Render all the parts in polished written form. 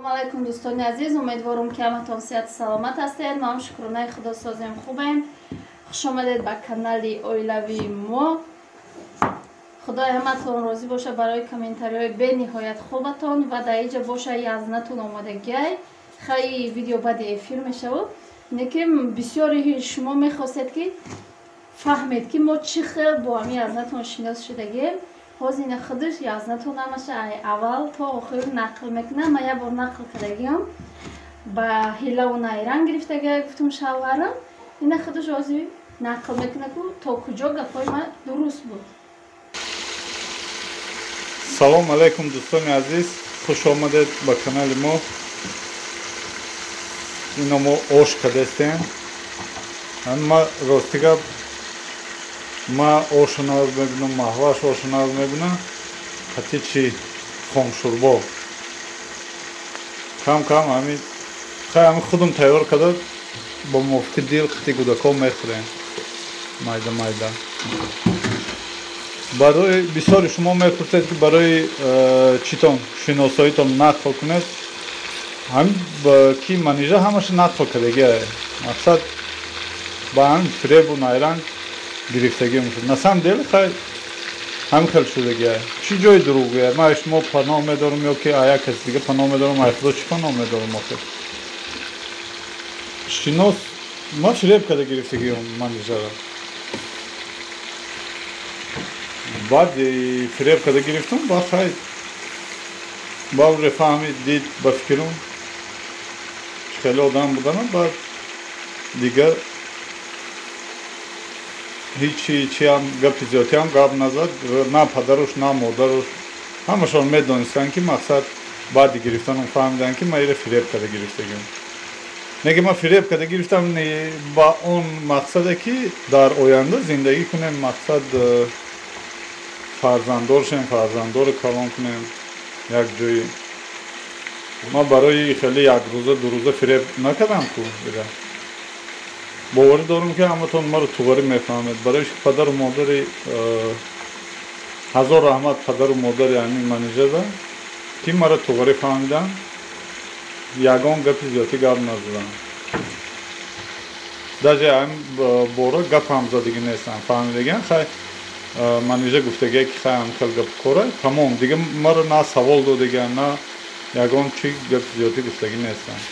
Алайкум, дӯстони азиз, умедворам, ки ҳаматон сиҳату саломат ҳастед. Мо ҳам, шукронаи Худо, созем, хубем. Хуш омадед ба канали оилавии мо. Худои ҳаматон розӣ боша барои комментариҳои бениҳоят хубатон. Ва дар иҷа боша язнатон омадагиай. Хай, видео баъди эфир мешавад, лекин бисёри шумо мехостед, ки фаҳмед, ки мо чӣ хел бо ҳамин язнатон шинос шудагием. Ҳозир ина худаш язнатон ҳамаша аввал то охир нақл мекунам. Ман як бор нақл кардагиам, ба ҳилаву найранг гирифтагия, гуфтум, шавҳарам. Ина худаш ҳозир нақл мекуна, ку то куҷо гапҳои ман дуруст буд. Салом алайкум, дӯстони азиз, хуш омадед ба канали мо. Ино мо ош кардастем. Ма, рости гап, ма ошу нағз мебинам, Маҳваш ошу нағз мебинам. Қати чи? Хомшурбо. Кам кам ҳами хай ҳами худум тайёр карда, бо мувофиқи дил қити кӯдакҳо мехӯрем майда майда. Барои бисёри шумо мепурсед, ки барои читон шиносоитон нақл кунед. Ҳам ки Манижа ҳамаша нақл кардагия, мақсад ба ҳамин фиребу найранг гирифтагӣ мешуд. На самом деле хай ҳамин хел шудагия. Чӣ ҷои дурӯғгӯя? Ман шумо паноҳ медорам ё ки як каси дига паноҳ медорам? Ай Худо чӣ паноҳ медорам охир? Шинос ма фиреб карда гирифтагиам Манижара. Баъд фиреб карда гирифтам, баъд хай баъд фаҳмид, дид, ба фикрум, хеле одам буданам. Баъд дигар ҳичи чиам гапи зиёдтиам гап назад. На падаруш, на модаруш, ҳамашон медонистанд, ки мақсад баъди гирифтанам фаҳмиданд, ки ман ира фиреб карда гирифтагиам. Неки ман фиреб карда гирифтам ба он мақсаде, ки дар оянда зиндагӣ кунем, мақсад фарзанддор шем, фарзанддорро калон кунем як ҷои. Ман барои хеле якрӯза, дурӯза фиреб накардам ку. Дига боварӣ дорам, ки ҳаматон маро туғарӣ мефаҳмед. Барои падару модари ҳазор раҳмат, падару модари ҳамин Манижада, ки маро туғарӣ фаҳмиданд, ягон гапи зиёдтӣ гап назаданд. Даже ҳамин бора гап ҳам задагӣ нестанд, фаҳмидагиан. Хай, Манижа гуфтагия, ки хай ҳам хел гап кора, тамом. Дига маро на савол додагиан, на ягон чи гапи зиёдтӣ гуфтагӣ нестанд.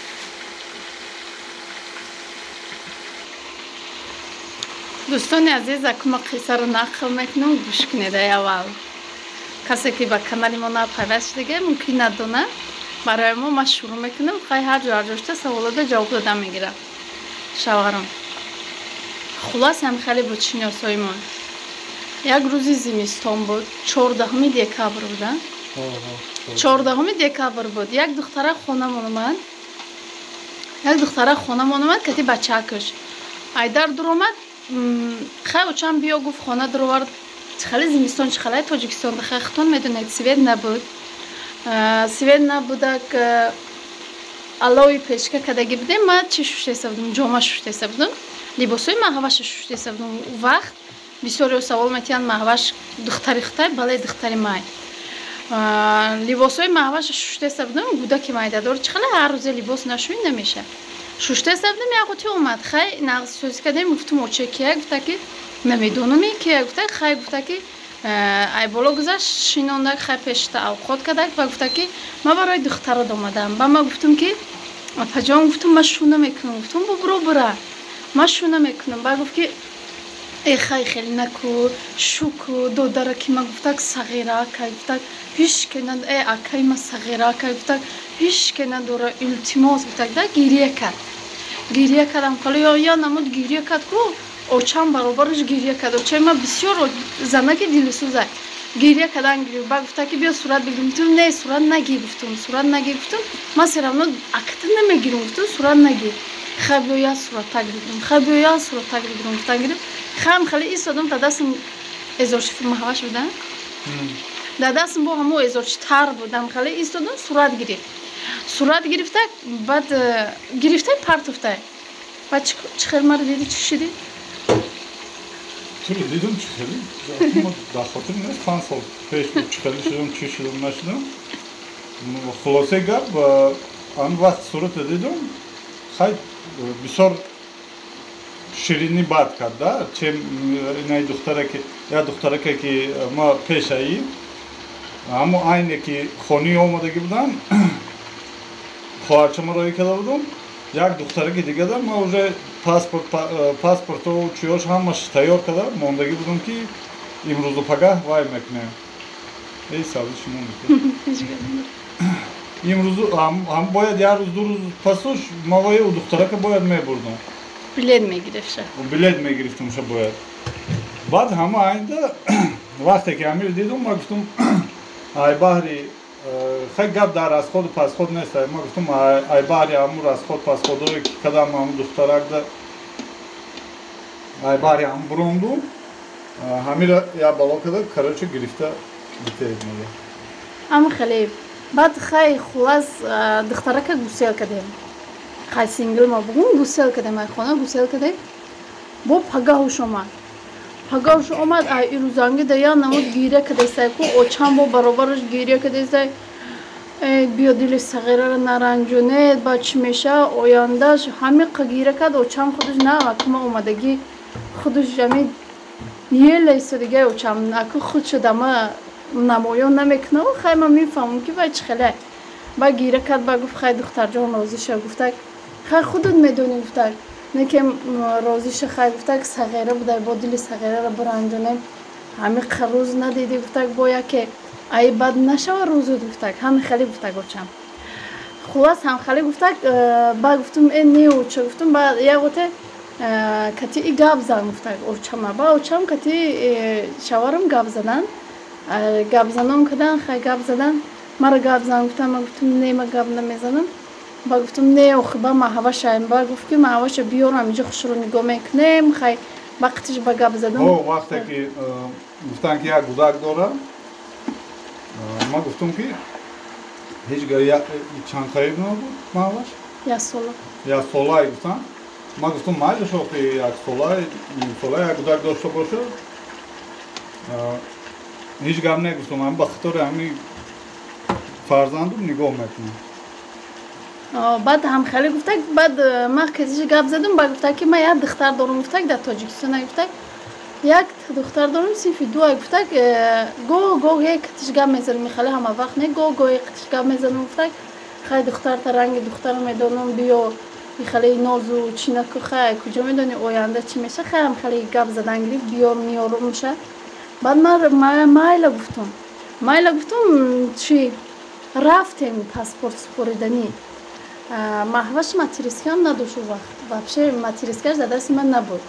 Дӯстони азиз, акума қиссаро нақл мекунам, гӯш кунед. Ай аввал касе, ки ба канали мо напайваст шудага, мумкин надона. Барои мо ман шурӯъ мекунам. Хай, ҳар ҷо ҳар ҷошта саволода ҷавоб дода мегирам шавҳарам. Хулос, ҳам хеле буд шиносоимон. Як рӯзи зимистон буд, 14 декабр буда, 14 декабр буд. Як духтара хонамон омад, як духтара хонамон омад кати бачаакаш. Айдар дуромад. Хай, очам биё гуфт, хона дуровард. Хеле зимистон, чи хеле Тоҷикистон, хай, худтон медонед, свет набуд. Свет набудак, алови печка кардагӣ будем. Ма чӣ шуштеса будум? Ҷома шуштеса будум, либосҳои Маҳваша шуштеса будум. Вақт бисёриё савол метиҳанд: Маҳваш духтари хутай? Бале, духтари май. Либосҳои Маҳваша шуштеса будум. Гудаки майдадор, чӣ хеле ҳар рӯзе либос нашӯӣ, намеша. Шуштеса будум, як қути омад. Хай, нағз сӯзӣ кардем. Гуфтум: «Оче, кия?» Гуфта, ки намедонам, кия. Гуфта, хай, гуфта, ки ай боло гузашт, шинондак. Хай, пешта авқот кардак ва гуфта, ки ман барои духтарат омадам. Ба ман гуфтум, ки апаҷон, гуфтум, ман шу намекунам. Гуфтум: «Бубуро, бура, ман шу намекунам». Ба гуфт, ки э, хай, хеле наку, шуку додара, ки ман, гуфтак, сағира, гуфтак, ҳичке э акаи ма сағирака, гуфтак, ҳичке надора, илтимос, гуфтак. Да гирия кард, гирия кардам. Ҳоло ё намуд гирия кард ку, очам баробараш гирия кард. Очаи ма бисёр занаки дилсӯза, гирия кардан гирифт. Ба гуфта, ки биё, сурат бигирем. Гуфтум: «Не, сурат нагир», гуфтум, «сурат нагир», гуфтум, «ман всё равно акта намегирам», гуфтум, «сурат нагир». Хай, биё, як суратак бигирам, хай, биё, як суратак бигирам, гуфтан гирифт. Хайм, хеле истодам, та дастам эзорчи Маҳваш буда, дар дастам бо ҳамо эзорчи тар будам. Хеле истодам, сурат гирифт, сурат гирифта, баъд гирифтай, партофтай. Баъд чӣ хел маро диди, чӣ шидӣ? Туро дидум, чӣ хеле дар хотир нест, 5 сол пеш буд. Чӣ хеле шудам, чӣ шудам, нашудам. Хулосаи гап, ҳамин вақт сурата дидум, хай бисёр ширинӣ бад кард да, чем инаи духтараки, як духтараке ки ма пешаи ҳамо айне ки хони омадагӣ будам, хоҳарчама роӣ карда будум, як духтараки дигада ма уже паспорту чиёш ҳамаш тайёр карда мондагӣ будум, ки имрӯзу пагаҳ вай мекунем. Эй, сабзи шумо имрӯзу ҳам бояд як рӯз, 2 рӯз пасуш ма вай духтарака бояд мебурдум. Билет мегирифша. Билет мегирифтумша бояд. Баъд ҳама айнда вақте ки амир дидум, ма гуфтум, ай баҳри хай гап дар расходу пасход нест, ма гуфтум, ай баҳри ҳамун расход пасходое ки кадам ҳамун духтаракда, ай баҳри ҳамун буронду ҳамира як бало када, короче, гирифта битеед мега. Ҳама хеле баъд хай хулас духтарака гусел кардем. Хай сингл ма бугум, гусел кардем, ай хона гусел кардем. Бо пагаҳуш омад. Пагаҳуш омад, ай ирӯзанги да як намуд гиря кардесай ку, очам бо баробараш гиря кардесай. Биё, дили сағираро наранҷонед, ба чӣ меша ояндаш, ҳамиқа гиря кард. Очам худаш на акма омадагӣ, худаш ами ела истодагиай очам аку худ шудама намоён намекунав. Хай ман мефаҳмам, ки вай чӣ хеле ба гиря кард. Ба гуфт, хай духтарҷон, розӣ ша, гуфтак, хай худат медонӣ, гуфтак, не ки розӣ ша, хай гуфтак, сағира будай, бо дили сағираро биранҷонем, ҳамиқа рӯз надидӣ, гуфтак, бо яке ай бад нашава рӯзуд, гуфтак, ҳами хеле гуфтак очам. Хулас ҳам хеле гуфтак. Ба гуфтум, э не, оча, гуфтум, ба яготе кати и гап зан, гуфтак очама. Ба очам кати шаварам гап задан, гапзанон кадан, хай гап задан, мара гап зан гуфтам. Ма гуфтум, не, ма гап намезанам. Ба гуфтум, не, охи, ба маҳавашаем. Ба гуфт, ки маҳаваша биёрам, инҷо хушро нигоҳ мекунем. Хай вақтиш ба гап задам. Вақте ки гуфтан, ки як гудак дора, ма гуфтум, ки ҳеҷ чанд қариб набуд маҳаваш? Як сола. Як солае гуфтан. Ма гуфтум, майлаш, охи, як солай, нимсола як гудак дошта бошад, ҳеҷ гап негуфтум, ами ба хатори ҳами фарзандум нигоҳ мекунам. Баъд ҳам хеле гуфтак. Баъд ма касиш гап задам, ба гуфтак, ки ман як духтар дорум, гуфтак, дар Тоҷикистон, гуфтак, як духтар дорум, синфи дуа, гуфтак, гоҳ гоҳ як катиш гап мезанам, хеле ҳама вақт не, гоҳ гоҳ як катиш гап мезанам, гуфтак, хай духтарта ранги духтара медонам, биё, хеле нозу чӣ наку, хай куҷо медонӣ оянда чӣ меша, хай ҳам хеле гап задан гирифт, биёр, меёрумша. Баъд ман майла гуфтум, майла гуфтум. Чӣ рафтем паспорт супориданӣ. Маҳваш материнскиам надошт у вақт, вообще материнскаш дар дасти ман набуд.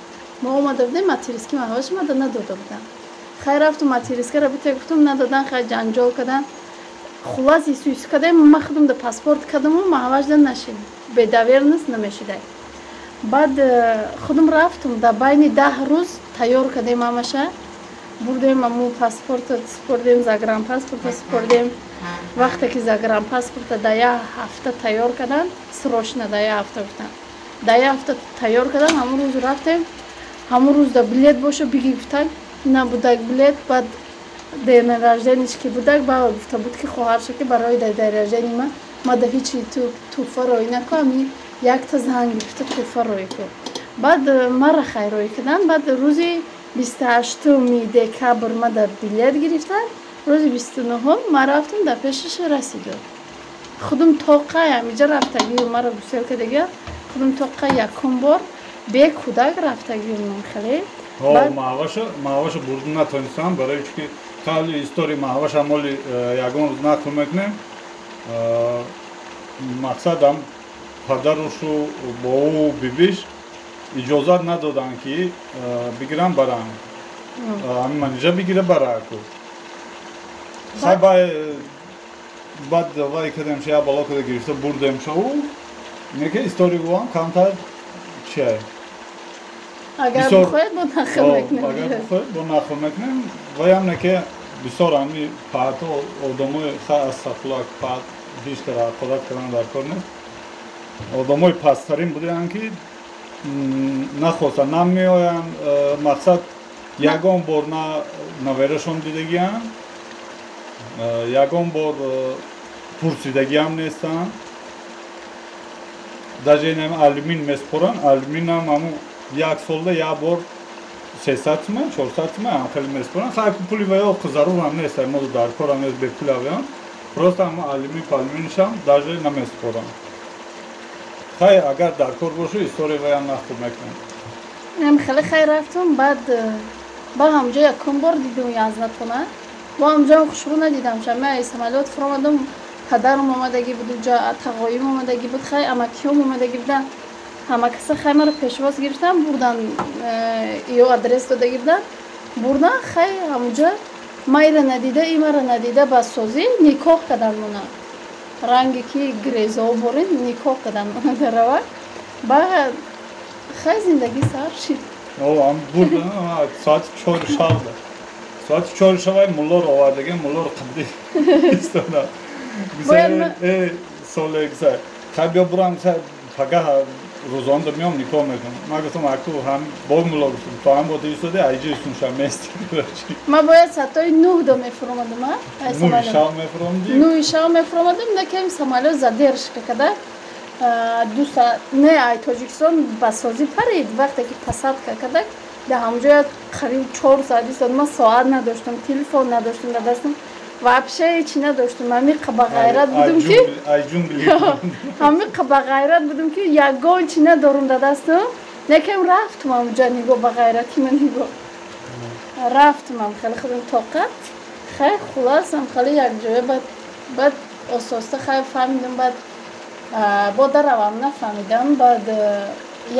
Мо омада будем, материнский маҳваш мада надода будам. Хай рафтум, материнскара бите гуфтум, надодан. Хай ҷанҷол кадан, хулас ису ису кардем, ма худум да паспорт кардаму маҳваш да нашид, бе доверенность намешидай. Баъд худум рафтум, дар байни 10 рӯз тайёр кардем ҳамаша, бурдем, аму паспорта супордем, загранпаспорта супордем. Вақте ки загранпаспорта дар як ҳафта тайёр кардан, срочно дар як ҳафта гуфтан, дар як ҳафта тайёр кардан, ҳамун рӯз рафтем. Ҳамун рӯз да билет боша биги гуфтан, набудак билет. Баъд день рождениш ки будак, ба гуфта буд, ки хоҳарша, ки барои день рождени ма ма да ҳичи тӯҳфа роӣ наку, ами якта занг гирифта тӯҳфа роӣ ку. Баъд мара хай роӣ кардан. Баъд рӯзи 28 декабр ма да билет гирифтам, рӯзи 29-ум ма рафтам, дар пешаш расиду. Худум тоқа амиҷа рафтагию маро гусел кардагия, худум тоқа якум бор бе кӯдак рафтагиюм хеле. Маҳваша бурда натонистам, барои чӣ ки қабли истории маҳваша моли ягон рӯз нақл мекунем. Мақсадам падарушу бо ӯ бибиш иҷозат надоданд, ки бигирам барам, ҳамин манижа бигира бараку. Хай баъд вай кардем, ша як бало када гирифта бурдем шаву. Неке история буам камтар чия. Агар бихоҳед, бо нақл мекунем. Агар бихоҳед, бо нақл мекунем. Ваям неке бисёр ҳами паҳто одамои аз сақлак паҳт ҳеҷ кара ҳақорат кардан дар кор нест. Одамои пасттарин буданд, ки нахостанд, намеоянд. Мақсад, ягон бор на наверашон дидагианд, ягон бор пурсидагиам нестанд. Даже инам алюмин меспоран, алюминам ҳамун як солда як бор 300 суман, 400 суман ҳам хеле меспоран. Хай, пули ваё зарурам нест, мо дар корам нест, бепул авиам. Просто ҳамун алюмин палюминшам даже намеспорам. Хай, агар дар кор бошу, история ваям нақл мекунам. Ам хеле хай рафтум, баъд ба ҳамҷо якум бор дидум язнатона. Бо ҳамҷоам хушрӯ надидам. Шама самолёт фуромадам, падарам омадагӣ буд, уҷа тағоим омадагӣ буд, хай, амакиём омадагӣ будан. Ҳама каса хай маро пешвоз гирифтан, бурдан, ё адрес додагӣ будан, бурдан. Хай, ҳамуҷа ма ира надида, имара надида, ба созӣ никоҳ кадан мона. Ранге ки грезао борин, никоҳ кадан мона дарава. Ба хай, зиндагӣ сар шид. Бурдан соати 4 шаб, соати 4 шаб муллоро овардагӣ, муллоро қабди истода. Соле хай, биё бурам, пагаҳ рӯзонда меом, никоҳ мекунам. Ман гуфтам, аку ҳам бо мулло гуфтам, то ҳам бо истоди айҷи сунша мести. Ман бояд соатҳои 9 до мефуромадам. 9 шаб мефуромадӣ? 9 шаб мефуромадам, накем самолёт задержка када 2 саат. Не, ай Тоҷикистон ба созӣ парид, вақте ки посадка када, дар ҳамҷоя қариб 4 соат истодам. Ман соат надоштам, телефон надоштам дар дастам, вообще ҳечи надоштам. Ҳамиқа бағайрат будум ки, ҳамиқа бағайрат будум ки ягон чи надорум дар дастам. Некем рафтум ҳамҷа, нигоҳ, ба ғайрати ман нигоҳ, рафтумам хеле худам тоқат. Хай, хуласам, хеле якҷоя баъд ососта хай фаҳмидам, баъд бо даравам нафаҳмидам, баъд.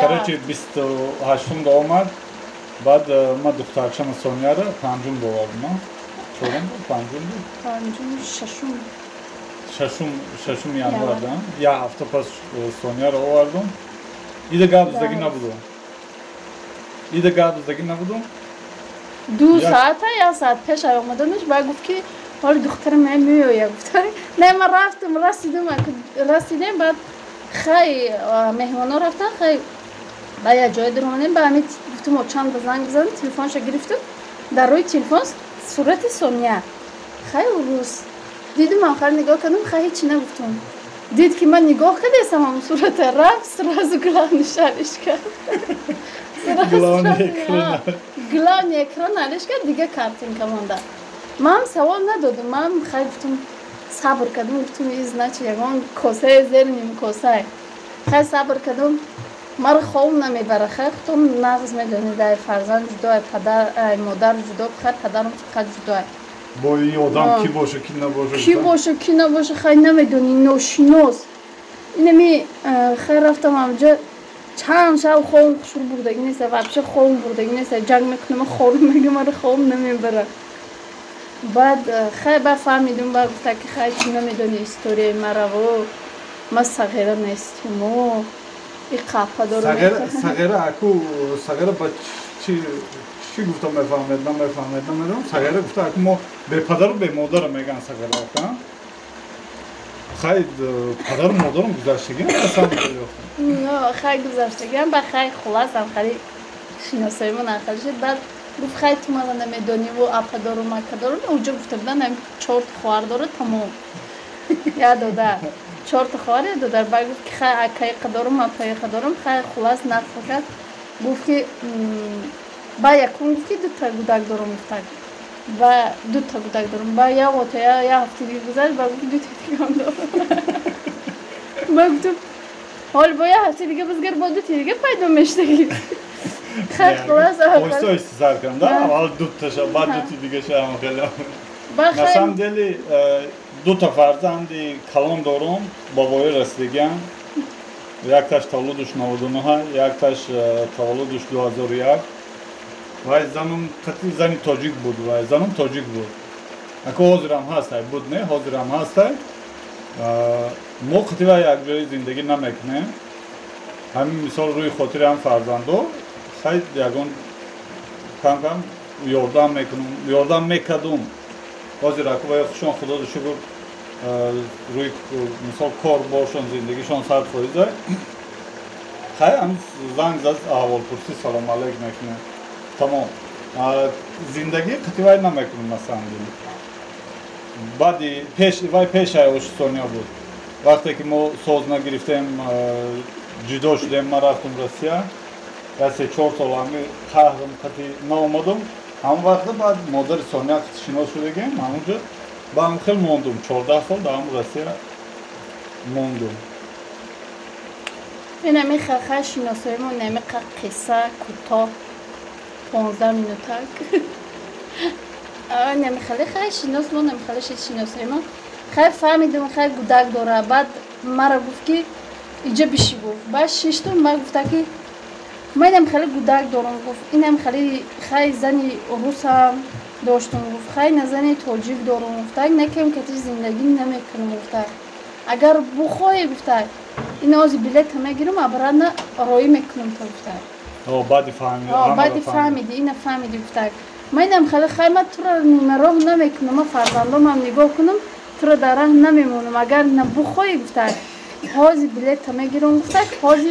Короче, 28-ум да омад, баъд ма духтарчама Сонияра 5-ум довардам, чорум, панҷум? Панҷум, шашум. Шашум, 6 январ да, як ҳафта пас Сонияро овардум. Ида гап задагӣ набудум, ида гап задагӣ набудум. 2 саата, як саат пеш омаданаш баъд гуфт ки ҳоли духтарам меоя, гуфта. Не, ман рафтам, расидам, расидем, баъд хай, меҳмоно рафтан, хай, ба як ҷое даромадем, ба ҳами гуфтум, чанд занг бизанам, телефонша гирифтум, дар рӯи телефон сурати Сония. Хай, рӯз дидум, хай, нигоҳ кардам, хай, ҳечи нагуфтум. Дид ки ман нигоҳ кардесам ҳам сурата, рафт, сразу главный шалиш кард, главный экран алиш кард, дига картинка монда. Ман савол надодум, ман хай гуфтум, сабр кардум, гуфтум, и значит ягон косае зери нимкосае. Хай, сабр кардум, маро хоб намебара. Хай, худтон нағз медонед, ай фарзанд ҷудо, ай падар, ай модар ҷудо, хай, падарам фақат ҷудоай. Бо и одам ки боша, ки набоша. Ки боша, ки набоша, хай, намедонӣ, ношинос инами. Хай, рафтам амҷа, чанд шаб хобам хушур бурдагӣ нест, вообще хобам бурдагӣ нест. Ҷанг мекунам, хорум мега, маро хобам намебара. Баъд хай, ба фаҳмидум, ба гуфта ки хай, чӣ намедонӣ историяи мараво, ма сағира нестимо, и қапа дорам. Сағира, аку сағира ба чи чӣ гуфта мефаҳмед, намефаҳмед, намедонам. Сағира гуфта, аку мо бепадару бемодара меган сағира. Хай, падару модарам гузаштагиам. Хай, гузаштагиам. Ба хай, хуласам, хари шиносоимон ахал шуд. Баъд гуфт, хай, ту мара намедониву апа дорум, ака дорум. Уҷо гуфта будан, чорта хоҳар дора, тамом, я додар, чорта хоҳар, я додар. Баъд гуфт ки хай, акаиқа дорум, апаиқа дорум. Хай, хулас, нақл кард, гуфт ки ба якум гуфт ки дута гудак дорум, гуфтак ба дута гудак дорум. Ба як ота як ҳафта дига гузашт, ба гуфт, дута дигам дорум. Ба гуфтум, ҳол бо як ҳафта дига бизгар, бо дута дига пайдо мешдагӣ. Хай, хулас. Оҳиста оҳиста сар кардам да, аввал дуташа, баъд дути дигаша, ҳам хеле. На самом деле дута фарзанди калон дорум, ба воя расидагиам. Якташ таваллудуш 99, якташ таваллудуш 2001. Вай занум қатъи зани тоҷик буд, вай занум тоҷик буд. Аку ҳозирам ҳастай, буд не, ҳозирам ҳастай. Мо қатъи вай якҷоя зиндагӣ намекунем. Ҳамин мисол рӯи хотири ҳам фарзандо, хай, ягон кам кам ёрдам мекунум, ёрдам мекардум. Ҳозир аку вай хушон, худоро шукр, рӯи мисол кор бошон, зиндагишон 100%. Хай, ҳам занг зад, аҳволпурсӣ, салом алейк мекунем, тамом. Зиндагӣ қатъи вай намекунем. На самом деле баъди пеш вай, пеш оши Сония буд, вақте ки мо соз нагирифтем. ҷудо шудем, ман рафтам Россия, я 3-4 сол ҳами қаҳрам қати наомадам. Ҳамон вақта баъд модари Сония шинос шудагем, ҳамонҷо ба ҳам хел мондум, 14 сол дар ҳамон Россия мондум. Инами хаха шиносоимон, нами қисса кӯтоҳ, 15 минутак. Нами хеле хай шинос мо, нами хеле шиносоимон. Хай фаҳмидум, хай гудак дора. Баъд мара гуфт ки иҷа биши, гуфт. Баъд шиштум, баъд гуфта ки ма инам хеле гудак дорам, гуфт. Инам хеле хай зани русам доштум, гуфт. Хай на зани тоҷик дорум, гуфта. Накем кати зиндагӣ намекунам, гуфта. Агар бухоҳӣ, гуфта, ин ози билета мегирам, обратно роӣ мекунам то, гуфта. Баъди фаҳмиди. Баъди фаҳмиди, ина фаҳмиди, гуфта. Ма инам хеле хай ма туро нимароҳ намекунам, ма фарзандомам нигоҳ кунам, туро дар раҳ намемонам. Агар на бухоҳӣ, гуфта, ҳози билета мегирам, гуфта, ҳози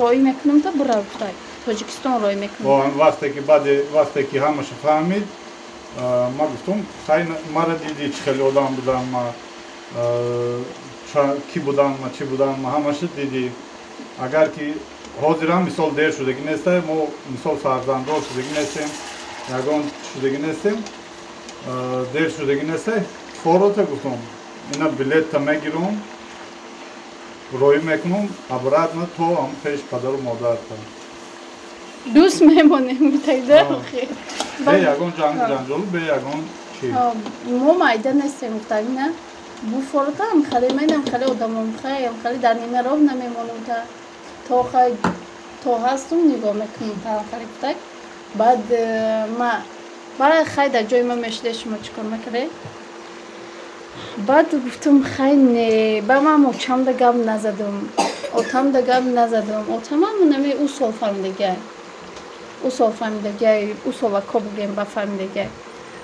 роӣ мекунам то бира, гуфта. Тоҷикистон роӣ мекунам. Вақте ки баъди вақте ки ҳамаша фаҳмид, ма гуфтум, хай мара диди чӣ хеле одам будам, ма ки будам, ма чӣ будам, ма ҳамаша диди. Агар ки ҳозирам мисол дер шудагӣ нестай, мо мисол фарзанддор шудагӣ нестем, ягон шудагӣ нестем, дер шудагӣ нестай, форота гуфтум, ина билетта мегирам, роӣ мекунам обратно то ҳам пеш падару модарта. Дӯст мемонем, гуфтагида. Бе ягон ҷангу ҷанҷолу, бе ягон чи. Мо майда нестем, гуфтагӣ, на? Буфоротам хеле майнам хеле одамом хай хеле дар нима роҳ намемонам, та то хай то ҳастум нигоҳ мекунам, та хеле гуфтаг. Баъд ма баъд хай дар ҷои ма мешиде, шумо чӣ кор мекардед? Баъд гуфтум хай не, ба ман очамда гап назадум, отамда гап назадум. Отамам нами ӯ сол фаҳмидагиай, ӯ сол фаҳмидагиай, ӯ солако бугем ба фаҳмидагиай.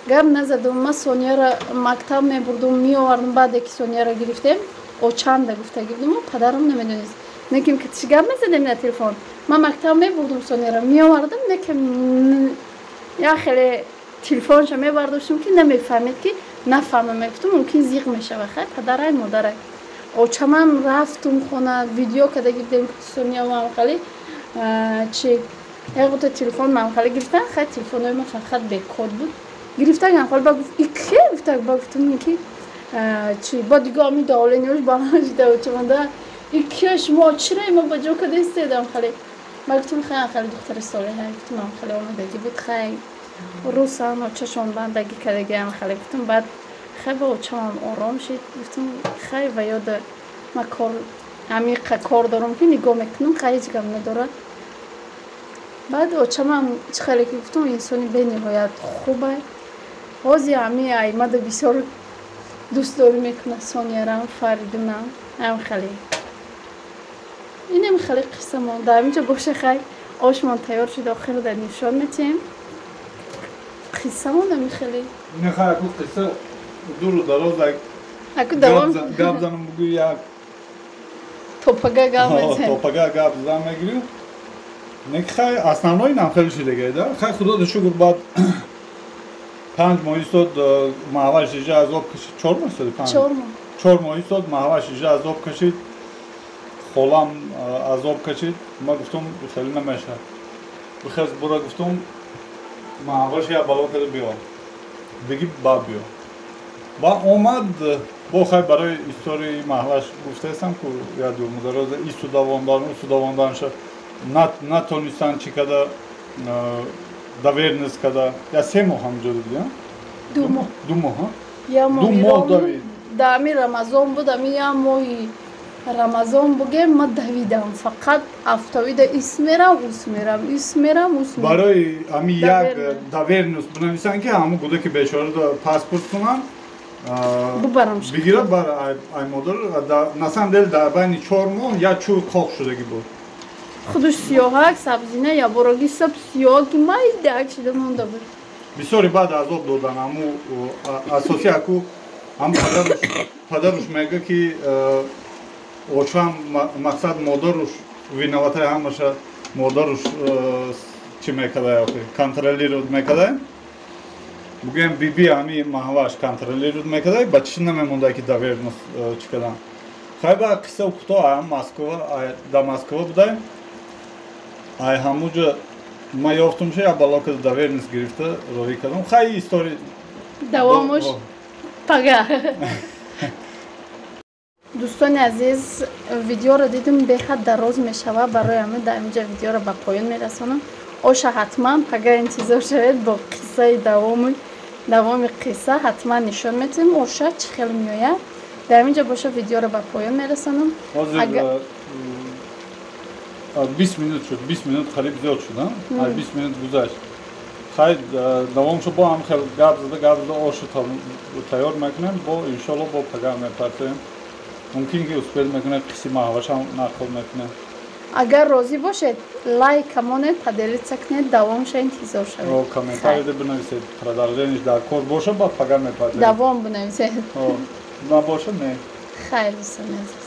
Гап назадум. Ма Сонияра мактаб мебурдум, меовардум. Баъде ки Сонияра гирифтем, очанда гуфтагӣ будум, падарам намедонист. Неким ки чӣ гап мезадем на телефон. Ма мактаб мебурдум Сонияра, меовардум, неким я хеле телефонша мебардоштум ки намефаҳмид, ки нафаҳма, мегуфтум мумкин зиқ мешава, хай падарай, модарай. Очамам рафтум хона, видео када гирифтем Сониявам хеле чи ягота телефон мам хеле гирифтан, хай телефонҳои ма фақат бекод буд. Гирифтан хол ба гуфт ики, гуфта, ба гуфтум ки чи ба дига ами давлениёш ба ман шида очаманда ики шумо чиро ма ба ҷо када истедам хеле. Ма гуфтум хай хеле духтари солеҳа, гуфтум ам хеле омадагӣ буд, хай русам очашон бандагӣ кардагиам хеле гуфтум. Баъд хай ба очамам ором шид, гуфтум хай ва ёда ма кор амиқа кор дорам ки нигоҳ мекунам, хай ҳеҷ гап надорад. Баъд очамам чӣ хеле ки гуфтум инсони бениҳоят хубай. Ҳози ами аймада бисёр дӯстдорӣ мекунад Сонярам, Фаридунам, ам хеле. Инам хеле қиссамон. Дар ҳаминҷо боша, хай ошмон тайёр шуд, охир дар нишон метиҳем. Қиссамон ами хеле. Не хай аку қисса дуру дароз аку давом гап занам бугӯ як топага гап мезанем. Топага гап зан мегирӣ. Не хай основной нам хеле шудагай да. Хай худо шукр баъд 5 моҳ истод маҳваш иҷа азоб кашид. 4 моҳ истоди? 5. 4 моҳ. 4 моҳ истод маҳваш иҷа азоб кашид. Холам азоб кашид. Ма гуфтум хеле намешавад. Бихез бура гуфтум маҳваш я бало карда биё. Бигӣ ба биё. Ба омад бо хай барои историяи маҳваш гуфтаестам ку я ду мудароза исту давондан, усу давонданша натонистан чӣ када доверенность када. Я 3 моҳ ҳамҷо будӣ, 2 моҳ. 2 моҳ, Я моҳи 2 моҳ давид. Да ами Рамазон буд, ами я моҳи Рамазон бугем, ма давидам. Фақат автовида ис мерам, ус мерам, ис мерам, ус мерам. Барои ами як доверенность бинависанд ки ҳамун гудаки бечораро паспорт кунанд, бубарам. Бигирад бар ай модар. На самом деле дар байни 4 моҳ як чӯй қоқ шудагӣ буд. Худаш сиёҳак, сабзина, ябороги саб сиёҳаки майдак шида монда буд. Бисёре баъд азоб додан ҳаму асоси аку ҳам падаруш мега ки очам мақсад модаруш виноватаи ҳамаша, модаруш чӣ мекардай охи контролировать мекардай. Бугӯем биби ҳами маҳваш контролировать мекардай, ба чӣ намемондай ки доверенность чӣ кардан. Хай, ба қисса кӯтоҳ. Москва, да Москва будаем, ай ҳамуҷа ма ёфтум, ша я балока доверенность гирифта ровӣ кардам. Хай, история. Давомуш пага. Дӯстони азиз, видеоро дидим, бехад дароз мешавад, барои ҳамин дар инҷа видеоро ба поён мерасонам. Оша ҳатман пага интизор шавед, бо қиссаи давоми қисса ҳатман нишон метиҳем, оша чӣ хел меояд. Дар инҷа боша видеоро ба поён мерасонам. 20 минут шуд, 20 минут қариб зиёд шуд, 20 минут гузашт. Хай, давом шуд, бо ҳам хел гап зада, гап зада ошу тайёр мекунем, бо иншолло бо пага мепартоем. Мумкин ки успел мекунем, қисси маҳвашам нақл мекунем. Агар розӣ бошед, лайка монед, поделиться кунед, давомша интизор шавед. Комментарийда бинависед, продолжение ш дар кор боша, ба пага мепартоем. Давом бинависед. Набоша, не. Хайр, дӯстони азиз.